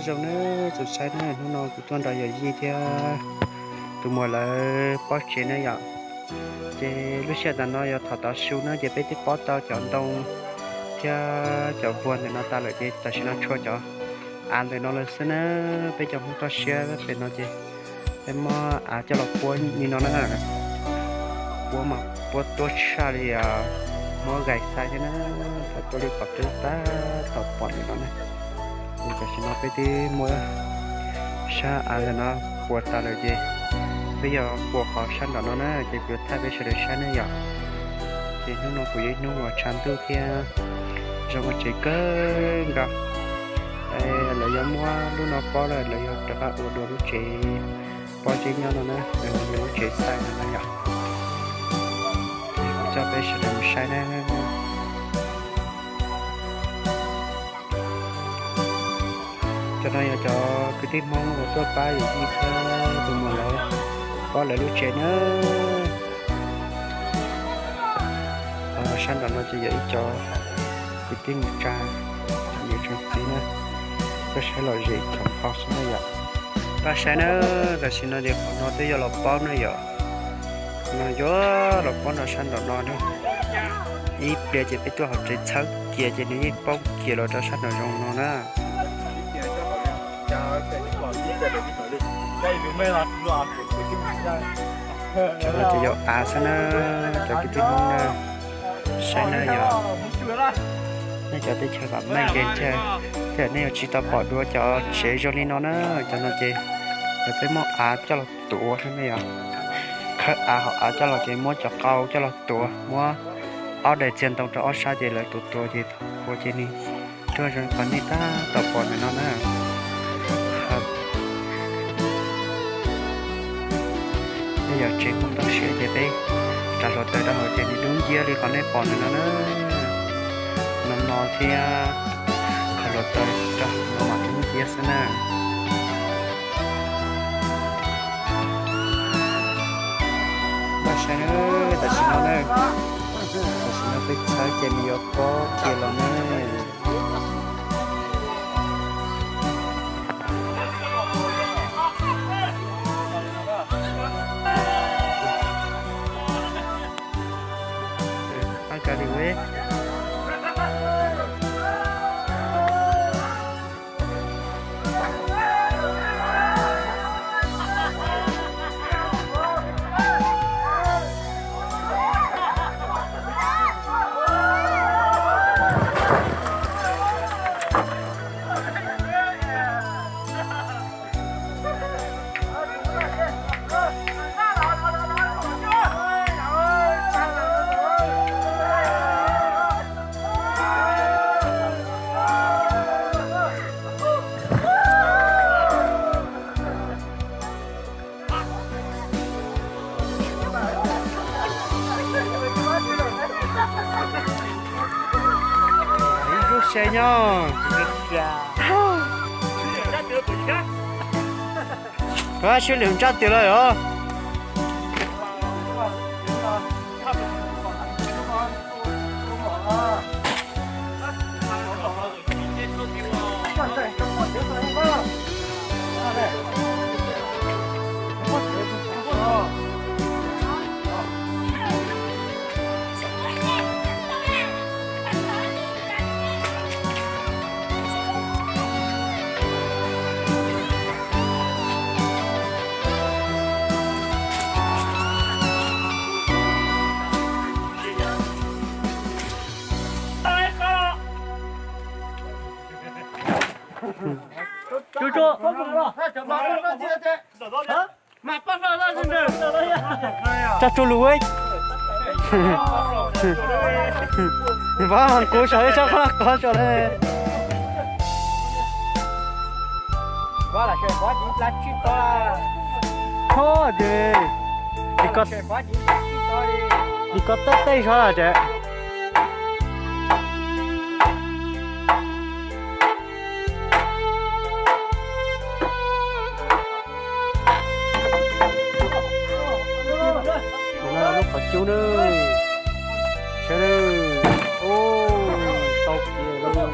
Zoo na, txus saib na, hnub no kuv tuaj nrog yawm yij thiab tus muam lawv pob tsev na yom. Ces lub sij hawm tam no yog thaum tav su na, ces peb twb pob tau cov ntoo thiab cov vuag ntawm no tas lawm, ces tam sim no tshuav cov av ntawm no lawm xwb na. Peb cov Hmoob toj siab pem no ces peb muab av coj los puab li no na. Puab mas puab tuab tshaj li, muab gais xais thiab na, thaum tuaj li qhov twb tab tom pom ntawm no na. Ces tam sim no peb twb muab sab av ntawm no puas tas lawm ces peb yuav puas qhov sab nraum no na, ces kuv yuav thaij peb sawv daws saib ne yom. Ces hnub no kuv yog ib hnub uas tshav ntuj thiab zoo ua tsev kawg nkaus. Lawv yuav muab lub no pob lawm, lawv yuav rov qab ua dua lub tsev pob zeb nyob no na, lub tsev xais no na yom. Kuv coj peb sawv daws mus saib na. Cov no yog cov kwv tij Hmoob uas tuaj pab yawm yij thiab tus muam lawv pob lawv lub tsev na. Sab nraum no ces yog ib co kwv tij neej tsa, niam tsoom txiv na, tuaj saib lom zem thaum npog xwb na yom. Pab saib na, tam sim no ces qhov no twb yuav los paub na yom. No yuav los paub nram sab nraum no na. Ib pliag ces peb tuaj hauv tsev txhawb kiag ces nws yeej paub kiag los rau sab nraum zoov no na. Cov no ces yog av xwb na, cov kwv tij Hmoob na, saib na yog nej cov teb chaws vam meej ces thiaj nej yuav tsis tau pom dua cov tsev zoo li no na. Cov no ces yog peb muab av coj los tuav xwb na yom. Khawb av hauv av coj los ces muab cov qau coj los tuav, muab ob daim txiag ntoo rau ob sab ces lawv tuav tuav ces thaum qhuav ces nws tuaj zoo qhov nej tab tom pom ntawm no na. Peb yog tsev Hmoob toj siab ces peb tsa hluav taws rau hauv ces nws dub nciab li qhov nej pom ntawm no na. No no thiab, qhov hluav taws rau no mas dub nciab xwb na. Pab saib na, tam sim no na, tam sim no peb txhawb ces nws yuav pob kiag los na. Pab kav liam. Ib lub se nyob. Sib lwm ntsaj twg lawm os. Tsa tsu lus. Npab mas kuv saum ib sab qhov qhov saum le. Thob ces, li ko tej tej zog lawm ces. Lub qhov cub na, saib na, tau kiag lawm.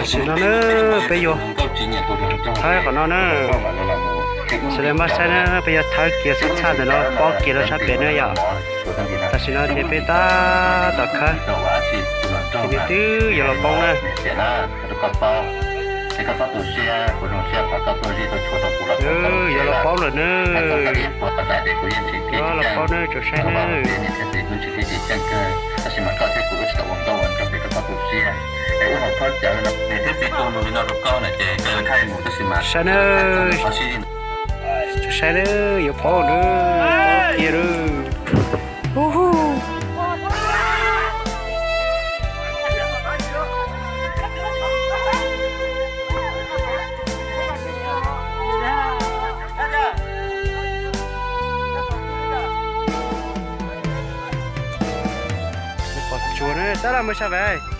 Tam sim no na, peb yuav thawb qhov no na. Sawv daws maj saib na, peb yuav thawb kiag txhab txhab ntawm no pob kiag rau sab pem na yom. Tam sim no ces peb tab tom khawb, ces nws twb yuav los poob na. Yuav los poob lawm na. Yuav los poob na, tsuas saib na. Saib na, tsuas saib na, yuav poob na, poob kiag na. Pom tsuas na, tab laj mus sab pem.